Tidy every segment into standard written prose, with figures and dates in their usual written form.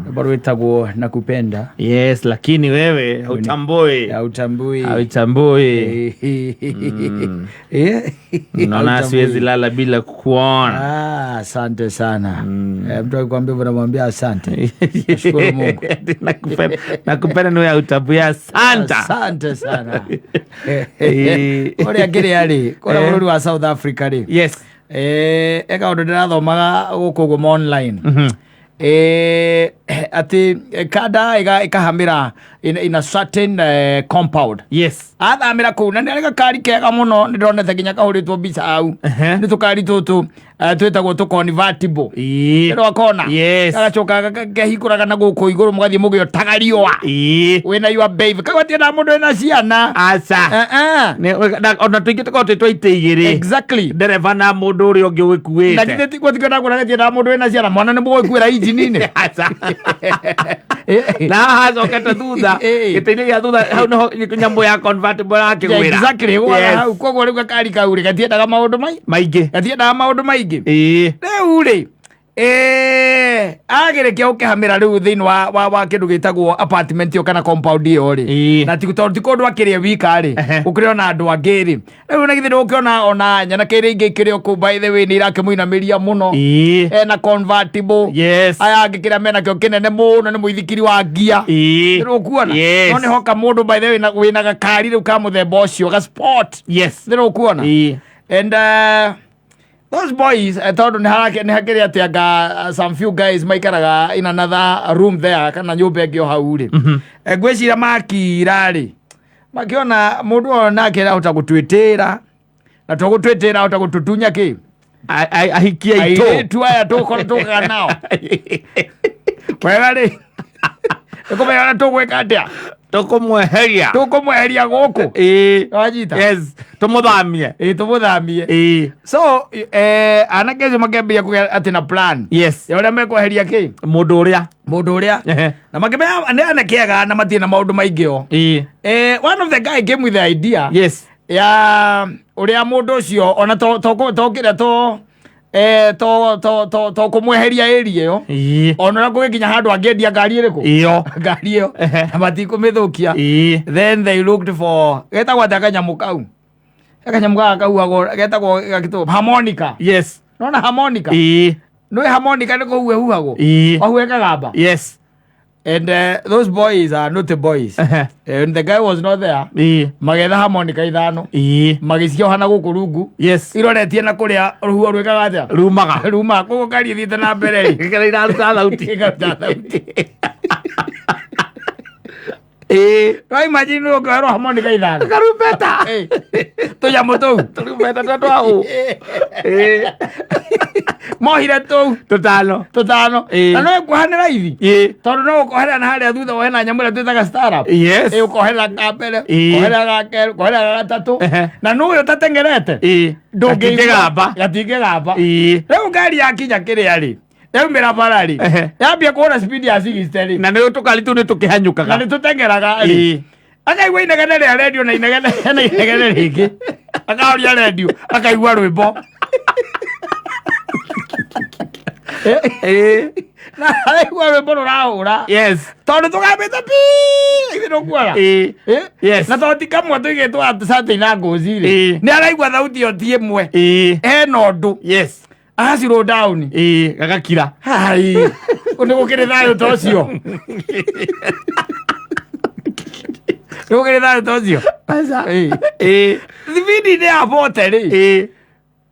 Rwĩmbo rwĩtagwo Nakupenda. Yes, lakini wewe hautambui. Hautambui. Hautambui. Eh, Naona hautambui. siwezi lala bila kukuona. Ah, asante sana. Eh, mtu akikwambia hivyo unamwambia asante. Nashukuru Mungu. Nakupenda, nakupenda ni wewe hautambui. Asante. Asante sana. Eh. Ũrĩa ngĩrĩa rĩ, kũrĩa Eh. bũrũri wa South Africa rĩ. Yes. Eh, e kaũndũ ndĩrathomaga gũkũ ũguo ma online. Eh, atĩ kanda ĩkahamĩra in a certain compound. Yes. Athamĩra kũu na nĩ arĩ gakari kega mũno, nĩ ndĩronete nginya kahũrĩtwo mbica hau. Nĩ tũkari tũtũ twĩtagwo tũ convertible. Ĩĩ. Nĩrwakona? Yes. Gagacoka kehingũraga na gũkũ igũrũ, mũgathiĩ mũgĩotaga riũa. Ĩĩ. Wĩna your babe, kagwatie na mũndũ wĩna ciana. Aca. Eh, eh. Ona tũingĩ tũkoragwo twĩ twa itĩ igĩrĩ. Exactly. Ndereba na mũndũ ũrĩa ũngĩ Na ũgĩkuĩte. githĩ ti gũtikĩ na kuona na mũndũ wĩna ciana, mwana nĩ mũgũkuĩra injini-inĩ. Aca. Na haha acokete thutha, Eh. gĩtĩ-inĩ gĩa thutha hau nĩho nyamũ ya convertible yakĩgwĩra. Exactly, gũaga Yes. hau. Koguo rĩu gakari kau rĩ gatiendaga maũndũ mai maingĩ. Gatiendaga maũndũ maingĩ. Ĩĩ. Rĩu rĩ, agĩrĩkia gũkĩhamĩra rĩu thĩinĩ wa kĩndũ gĩtagwo apartment ĩyo kana compound ĩyo rĩ, Ĩĩ. na ti tondũ ti kũndũ akĩrĩ wika rĩ, gũkĩrĩ ona andũ angĩ rĩ. Rĩu na githĩ ndũgũkĩona ona nyanake iria ingĩ ikĩrĩ o kũu, by the way, nĩ irakĩmũinamĩria mũno. Ĩĩ. Ena convertible. Yes. Aya angĩ kĩrĩa menakĩo kĩnene mũno nĩ mũithikiri wa ngia. Ĩĩ. Nĩũkuona? Yes. No nĩ hoka mũndũ, by the way, wĩna gakari rĩu ka mũthemba ũcio, ga sport. Yes. Nĩũkuona? Ĩĩ. And those boys, tondũ nĩ harake nĩ hakĩrĩ atĩ anga some few guys maikaraga in another room there kana nyũmba ĩngĩ o hau rĩ. Ngwĩciria makira rĩ, makĩona mũndũ ũyũ nake ahota gũtwĩtĩra, na to gũtwĩtĩra, ahota gũtũtunya kĩ Ahikie aitũ. Airĩtu aya tũkorwo tũkaga nao wega rĩ, nĩkũmenya ũrĩa tũgwĩka atĩa. Tũkũmweheria. Tũkũmweheria gũkũ. Ĩĩ. Wanyita? Yes, tũmũthamie. Ĩĩ, tũmũthamie. Ĩĩ. So anake acio makĩambia kũgĩa atĩ na plan ya ũrĩa mekweheria kĩ Mũndũ ũrĩa. Mũndũ ũrĩa. Na makĩmenya nĩ anake ega na matirĩ na maũndũ maingĩ o. One of the guy came with the idea ya ũrĩa mũndũ ũcio ona to kĩrĩa to eh, to to to to kũmweheria area ĩyo, ona ũrĩa kũgĩkinya handũ angĩendia ngari ĩrĩkũ. Ĩyo. Ngari ĩyo na matikũmĩthũkia. Then they looked for, getagwo atĩa kanyamũ kau, kanyamũ gaka kauagwo getagwo gakĩtwo harmonica. Nona harmonica? Nĩ harmonica nĩ kũhuhe huhagwo. Wahuhe kagamba. And those boys are not boys. And the guy was not there. Magetha harmonica ithano, magĩcioha na gũkũ rungu, iroretie na kũrĩa rũhuho rwĩkaga atĩa? Rumaga. Ruma. Koguo ngari ĩthiĩte na mbere rĩ, Gĩkĩra iraruta thauti. ĩkaruta thauti. No imagine ũkĩoherwo harmonica ithano. Karumbeta. Eh, tũnyamũ tũu. Tũrumbeta twa twaũ. Mohire tũu. Tũtano. Tũtano. Na no ĩkuoha nĩ raithi, tondũ no ũkoherera na harĩa thutha wohe na nyamũ ĩrĩa twĩtaga startup. Ĩ, ũkoherera ka mbere, ũkoherera ga kerĩ, ũkoherera ga gatatũ. Na nũĩ ũtatengerete ndũngĩigua. Gatingĩgamba. Gatingĩgamba. Rĩu ngari yakinya kĩrĩa rĩ, yaumĩra bara rĩ, yambia kũhũra speed ya 60 rĩ, Na nĩ tũkari tũu nĩ na tũkĩhanyũkaga. nĩ tũteng'eraga rĩ, akaigua inegene rĩa rendio na inegene na inegene rĩngĩ, akahoria rendio, akaigua rwĩmbo. Na araigua rwĩmbo rũrahũra, tondũ tũgambĩte pi ithe ndũkuona. Eh? Na tondũ ti kamwe tũigĩtwo at certain angles rĩ, nĩ araigua thauti ĩyo ti ĩmwe, hena ũndũ. Aga slow down. Ĩĩ, gagakira. Hai, nĩ gũkĩrĩ thayũ ta ũcio? Nĩ gũkĩrĩ thayũ ta ũcio? Ĩĩ. Thibindi-inĩ ya 40 rĩ,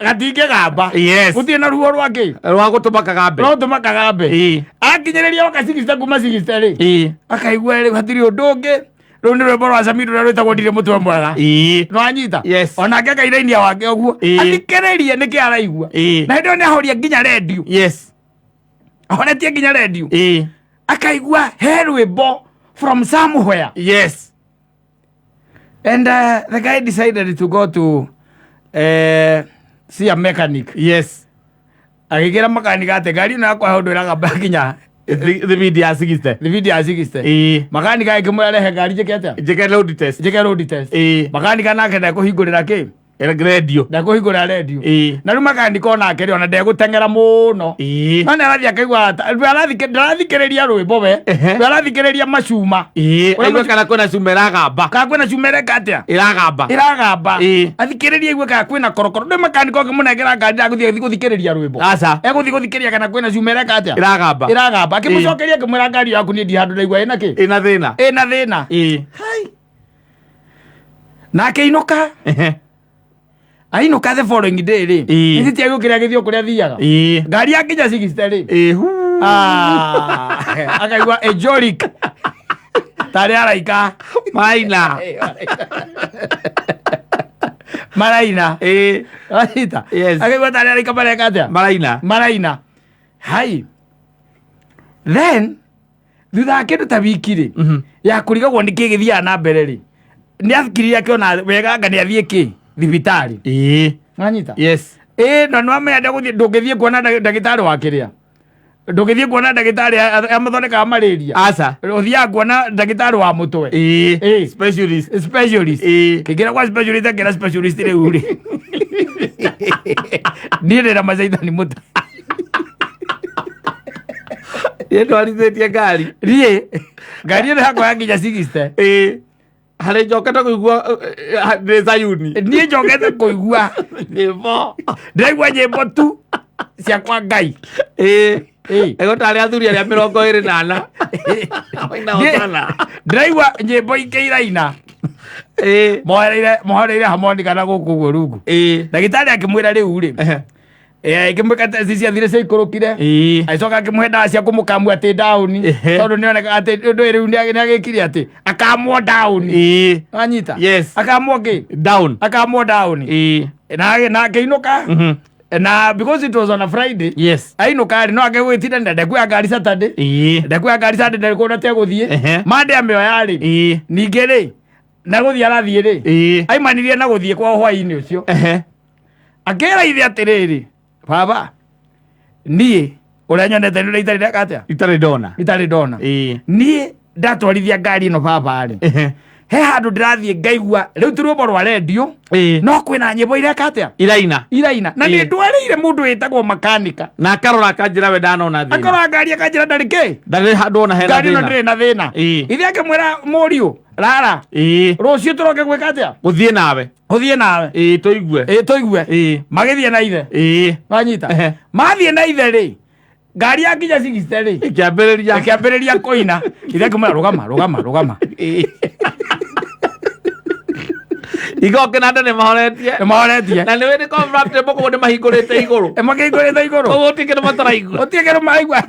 gatingĩgamba. Gũtirĩ na ruo rwa kĩ Rwa gũtũma kagambe. No tũma kagambe. Akinyĩrĩria oka 60, kuma 60 rĩ, akaigua rĩu hatirĩ ũndũ ũngĩ, rĩu nĩ rwĩmbo rwa Samido rũrĩa rwĩtagwo Ndirĩ Mũtwe Mwega. No anyita. Yes. Onake akairainia wake ũguo, athikĩrĩrie nĩkĩ araigua. Na hĩndĩ ĩyo nĩ ahoria nginya rendio. Ahoretie nginya rendio. Akaigua he rwĩmbo from somewhere. And the guy decided to go to see a mechanic. Agĩkĩra makanika atĩ ngari ĩno yakwa he ũndũ ĩragamba nginya Thibindi ya 60. Thibindi ya 60. Makanika akĩmwĩra rehe ngari njĩke atĩa? Njĩke road test. Njĩke road test. Ĩĩ. Makanika nake ndekũhingũrĩra kĩ. Redio. Ndekũhingũra redio. Ĩĩ. Na rĩu makanika onake rĩ, ona ndegũteng'era mũno. Ĩĩ. No nĩ arathiĩ akaigua ndarathikĩrĩria rwĩmbo we. Ehe. We arathikĩrĩria macuma. Ĩĩ. Ũrĩa Aigue kana kwĩna cuma ĩragamba. Kana kwĩna cuma ĩreka atĩa? Ĩragamba. Ĩragamba. Ĩĩ. Athikĩrĩrie aigue kana kwĩna korokoro. Ndũĩ makanika ũngĩmũnengera ngari ndagũthiĩ gũthikĩrĩria rwĩmbo. Aca. Egũthiĩ gũthikĩrĩria kana kwĩna cuma ĩreka atĩa? Ĩragamba. Ĩragamba. Akĩmũcokeria akĩmwĩra ngari yaku niĩ ndi handũ ndaigua ĩna kĩ? Ĩna thĩna. Ĩna thĩna. Ĩĩ. Na akĩinũka. Ehe. Ainũka the following day rĩ. Ĩĩ. Ithiti agĩũkĩra agĩthiĩ o kũrĩa athiaga. Ĩĩ. Ngari yakinya 60 rĩ. Ĩĩ. Huu. Ah, akaigua ejorik tarĩ araika. Maina. Maraina. Ĩĩ. Wanyita? Yes. Akaigua tarĩ araika mareka atĩa? Maraina. Maraina. Hai, then thutha wa kĩndũ ta wiki rĩ, ya kũrigagwo nĩ kĩ gĩthiaga na mbere rĩ, nĩ athikiririe akĩona wega anga nĩ athiĩ kĩ thibitarĩ. Ĩĩ. Wanyita? Yes. Ĩĩ, na nĩwamenya ndegũthiĩ, ndũngĩthiĩ kuona ndagĩtarĩ wa kĩrĩa, ndũngĩthiĩ kuona ndagĩtarĩ amathondekaga malaria. Aca. Ũthiaga kuona ndagĩtarĩ wa mũtwe. Ĩĩ. Ĩĩ. Specialist. Specialist. Ĩĩ. Kĩingĩra kwa specialist, akĩra specialist, rĩu rĩ, niĩ ndĩna macaitani mũtwe. Niĩ ndwarithĩtie ngari. Niĩ ngari ĩno yakwa yakinya 60. Ĩĩ. Harĩ njokete kũigua ndĩ Zayuni. Niĩ njokete kũigua Nyĩmbo. Ndĩraigua nyĩmbo tu cia kwa Ngai. Ĩĩ. Ĩĩ. Ego tarĩ athuri arĩa 24. Maina Hosana. Ndĩraigua nyĩmbo ingĩ iraina. Ĩĩ. Mohereire harmonica na gũkũ ũguo rungu. Ĩĩ. Ndagĩtarĩ akĩmwĩra rĩu rĩ, Ehe. ĩkĩmwĩka test ciathire ciaikũrũkire. Ĩĩ. Agĩcoka akĩmũhe ndawa cia kũmũkamua atĩ down. Ehe. Tondũ nĩoneka atĩ ũndũ ũyũ rĩu nĩagĩkire atĩ akamwo down. Ĩĩ. Wanyita? Yes. Akamwo kĩ? Down. Akamwo down. Ĩĩ. Na akĩinũka. Na because it was on a Friday, Yes. ainũka rĩ, no akĩgwĩtinda ndekuoya ngari Saturday. Ĩĩ. Ndekuoya ngari Saturday, ndekuona tegũthiĩ. Ehe. Monday amĩoya rĩ, Ĩĩ. ningĩ rĩ, na gũthiĩ arathiĩ rĩ, Ĩĩ. aimanirie na gũthiĩ kwa hwainĩ ũcio. Ehe. Akĩra ithe atĩrĩrĩ, baba, niĩ ũrĩa nyonete nĩ ũrĩa itarĩ ndeka atĩa? Itarĩ ndona. Itarĩ ndona. Ĩĩ. Niĩ ndatwarithia ngari ĩno, baba rĩ, Ehe. he handũ ndĩrathiĩ ngaigua rĩu ti rwĩmbo rwa rendio, Ĩĩ. no kwĩna nyĩmbo ireka atĩa? Iraina. Iraina, na Ĩĩ. nĩ ndwarĩire mũndũ wĩtagwo makanika. Na akarora akanjĩra we ndanona thĩna. Akora ngari akanjĩra ndarĩ kĩ. Ndarĩ handũ ona hena Ngari ĩno thĩna. ndĩrĩ na thĩna. Ĩĩ. Ithe akĩmwĩra, mũriũ, rara, Ĩĩ. rũciũ tũroke gwĩka atĩa? Gũthiĩ nawe. Gũthiĩ nawe. Ĩĩ, tũigue. Ĩĩ, tũigue. Ĩĩ. Magĩthiĩ na ithe. Ĩĩ. Wanyita? Ehe. Mathiĩ na ithe rĩ, ngari yakinya 60 rĩ, Ĩkĩambĩrĩria. Ĩkĩambĩrĩria kũina. Ithe akĩmwĩra, rũgama, rũgama, rũgama. Ĩĩ. Igo kĩnanda nĩ mahoretie. Nĩ mahoretie. Na nĩ wĩrĩ comfortable koguo nĩ mahingũrĩte igũrũ. Nĩ makĩhingũrĩte igũrũ. Koguo gũtirĩ kĩndũ mataraigua. Gũtirĩ kĩndũ maraigua,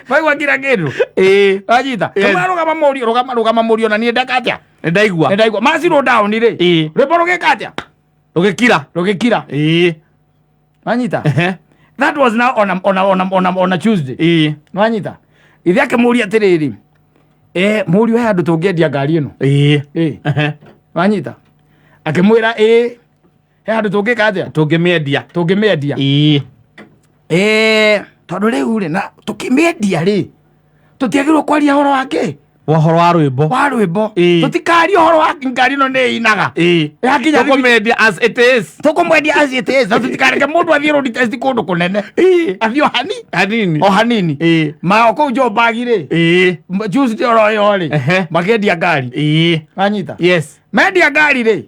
maigua kira kĩndũ. Ĩĩ. Wanyita? Yes. Kĩmwĩra, rũgama mũriũ, rũgama, rũgama mũriũ, na niĩ ndeka atĩa? Nĩ ndaigua. Nĩ ndaigua macirwo down rĩ, Ĩĩ. rwĩmbo rũgĩka atĩa? Rũgĩkira. Rũgĩkira. Ĩĩ. Wanyita? Ehe. That was now on a Tuesday. Ĩĩ. Wanyita? Ithe akĩmũria atĩrĩrĩ, mũriũ, he handũ tũngĩendia ngari ĩno? Ĩĩ. Ĩĩ. Ehe. Wanyita? Akĩmwĩra, ĩĩ, he handũ tũngĩka atĩa? Tũngĩmĩendia. Tũngĩmĩendia. Ĩĩ. Tondũ rĩu rĩ, na tũkĩmĩendia rĩ, tũtiagĩrĩirwo kwaria ũhoro wa kĩ? Ũhoro wa rwĩmbo. Wa rwĩmbo. Ĩĩ. Tũtikarie ũhoro wa ngari ĩno nĩ ĩinaga. Ĩĩ. Yakinya Tũkũmĩendia as it is. Tũkũmwendia as it is, na tũtikareke mũndũ athiĩ road test kũndũ kũnene. Ĩĩ. Athiĩ o hani Hanini. o hanini. Ĩĩ. Ma o kũu Joburg rĩ, Ĩĩ. Tuesday oro ĩyo rĩ, Ehe. makĩendia ngari. Ĩĩ. Wanyita? Yes. Mendia ngari rĩ,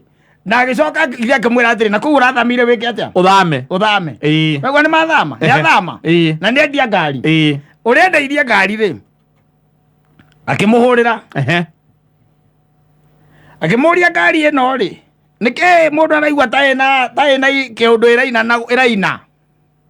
na agĩcoka ithe akĩmwĩra atĩrĩ, na kũu ũrathamire wĩke atĩa? Ũthame. Ũthame. Ĩĩ. Waigua nĩ mathama, nĩ Ehe. athama. Ĩĩ. Na nĩ endia ngari. Ĩĩ. Ũrĩa ngari rĩ, akĩmũhũrĩra, Ehe. Akĩmũria, ngari ĩno rĩ, nĩkĩ mũndũ araigua ta ĩna kĩũndũ ĩraina na ĩraina?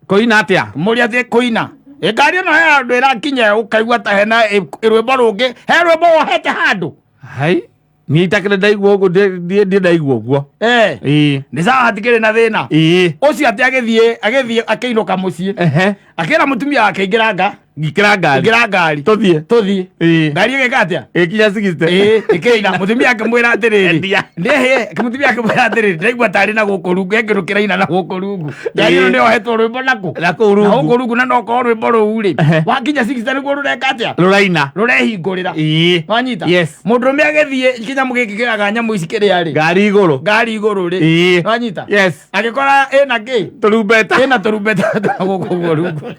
Kũina atĩa? Mũria atĩ kũina. Ĩ ngari ĩno he handũ ĩrakinya ũkaigua ta hena rwĩmbo rũngĩ, he rwĩmbo wohete handũ? Hai. Niĩ itakĩrĩ ndaigua ũguo, ndiĩ ndaigua ũguo. Eh. Ĩĩ. Nĩ sawa, hatikĩrĩ na thĩna. Ĩĩ. Ũcio atĩ agĩthiĩ akĩinũka mũciĩ. Ehe. Akĩra mũtumia wake, ingĩra nga. Ngikĩra ngari. Ingĩra ngari. Tũthiĩ. Tũthiĩ. Ĩĩ. Ngari ĩgĩka atĩa? Ĩkinya 60. Ĩĩ, ĩkĩina. Mũtumia akĩmwĩra atĩrĩrĩ. Endia. Nĩhĩ, mũtumia akĩmwĩra atĩrĩrĩ, ndĩraigua tarĩ na gũkũ rungu, he kĩndũ kĩraina na gũkũ rungu. Ngari ĩno Ĩĩ. nĩyohetwo rwĩmbo nakũ? Na kũu rungu. Na gũkũ rungu na nokorwo rwĩmbo rũu rĩ. Ehe. Wakinya 60 nĩguo rũreka atĩa? Rũraina. Rũrehingũrĩra. Ĩĩ. Wanyita? Yes. Mũndũrũme agĩthiĩ kĩnyamũ gĩkĩ kĩoyaga nyamũ ici kĩrĩa rĩ. Ngari igũrũ. Ngari igũrũ rĩ. Ĩĩ. Wanyita? Yes. Agĩkora ĩna kĩ? Tũrumbeta. Ĩna tũrumbeta twa gũkũ ũguo rungu.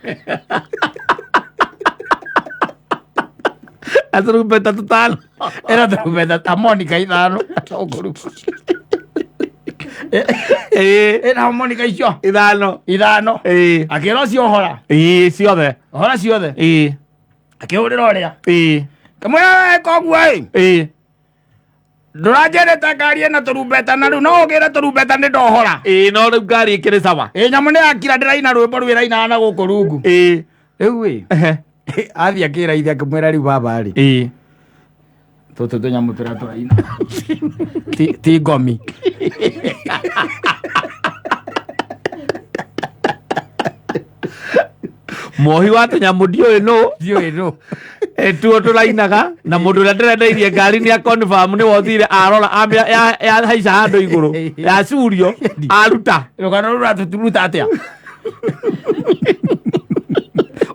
Na tũrumbeta tũtano. Ĩna tũrumbeta ta Monica ithano gũkũ rungu. Ĩĩ. Ĩna Monica icio Ithano. ithano. Ĩĩ. Akĩra ũcio ũhora. Ĩĩ ciothe. Ũhora ciothe. Ĩĩ. Akĩhũrĩra ũrĩa. Ĩĩ. Kamwĩra we koguo ĩ. Ĩĩ. Ndũranjĩrĩte ngari ĩna tũrumbeta na rĩu no ũgĩre tũrumbeta nĩ ndohora. Ĩĩ no rĩu ngari ĩkĩrĩ sawa. Ĩ nyamũ nĩ yakira ndĩraina rwĩmbo rwĩraina na gũkũ rungu. Ĩĩ. Rĩu ĩ. Ehe. Athiĩ akĩra ithe akĩmwĩra rĩu baba rĩ. Ĩĩ. Tũtũ tũnyamũ tũrĩa tũraina. Ti ngomi. Mwohi wa tũnyamũ ndiũĩ nũ. Ndiũĩ nũ. Tuo tũrainaga na mũndũ ũrĩa ndĩrendeirie ngari nĩ aconfirm nĩ wothire arora yahaica handũ igũrũ yacurio aruta. Rũgano rũu rũratũruta atĩa?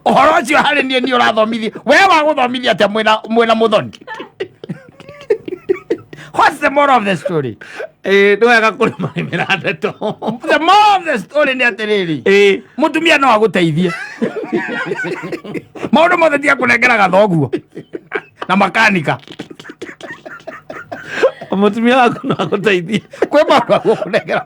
Ũhoro ũcio harĩ niĩ niĩ ũrathomithia. We wagũthomithia atĩa mwĩna mũthoni? What's the moral of the story? Ĩĩ nĩ wega kũrĩmarĩmĩra ndeto. The moral of the story nĩ atĩrĩrĩ. Ĩĩ. Mũtumia no agũteithie. Maũndũ mothe ti akũnengeraga thoguo. Na makanika. Mũtumia waku no agũteithie. Kwĩ maũndũ agũkũnengera.